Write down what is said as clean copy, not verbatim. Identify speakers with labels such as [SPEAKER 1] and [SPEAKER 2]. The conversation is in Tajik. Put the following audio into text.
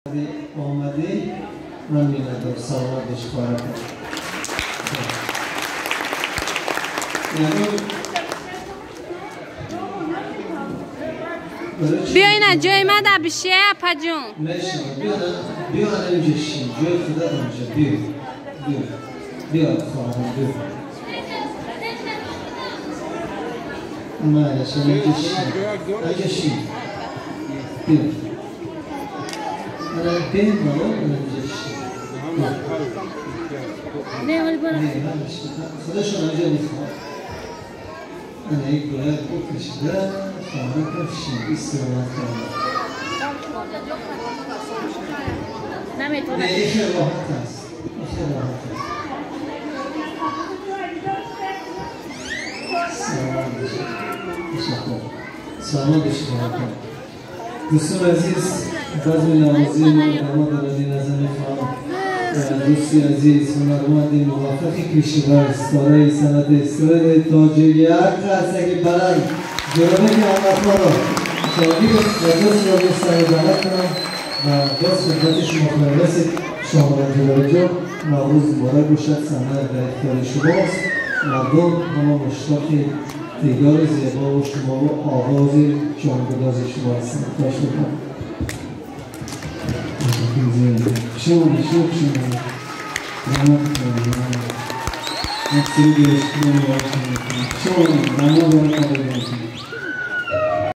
[SPEAKER 1] Омадӣ, ман миннатдор. Саломат бош, хоҳаракам.
[SPEAKER 2] Биё, ина ҷои ма да биши, апаҷон.
[SPEAKER 1] Мешава, биё, ана инҷа шин, ҷои худат онҷа. Биё, биё, биё, хоҳарам, биё. Майлаш, ана инҷа шин, инҷа шин, биё. Ана бемалол ана инҷа шин. Худашон анҷо мехоҳад. Ана як бояд букашида, хоҳаракам, шин, истироҳат карда. Не, ихе роҳат аст, ихе роҳат аст. Саломат бошед, ташаккур, саломат бошед, хоҳаракам. Дӯстони азиз, базми навозии мо идома дорад. Ин аз мехоҳам дӯсти азиз, ҳунарманди муваффақи кишвар, ситораи санъати эстрадаи тоҷик, як қарсаки баланд Ҷӯрабеки Аҳмадхонро шогирд ва дӯстро дӯстаро даъват кунам ва боз хидмати шумо хоҳем расид. Шоҳмурод Ҷӯрабекҷон, Наврӯз муборак бошад. Саҳна дар ихтиёри шумост. Мардум ҳама муштоқи дидори зебову шумову овози ҷонгудози шумо ҳастанд. Хоҳиш мекунам.
[SPEAKER 3] Шумо, шумо, шумо. Раҳмат, як суруди ошиқона. Шумо намоз.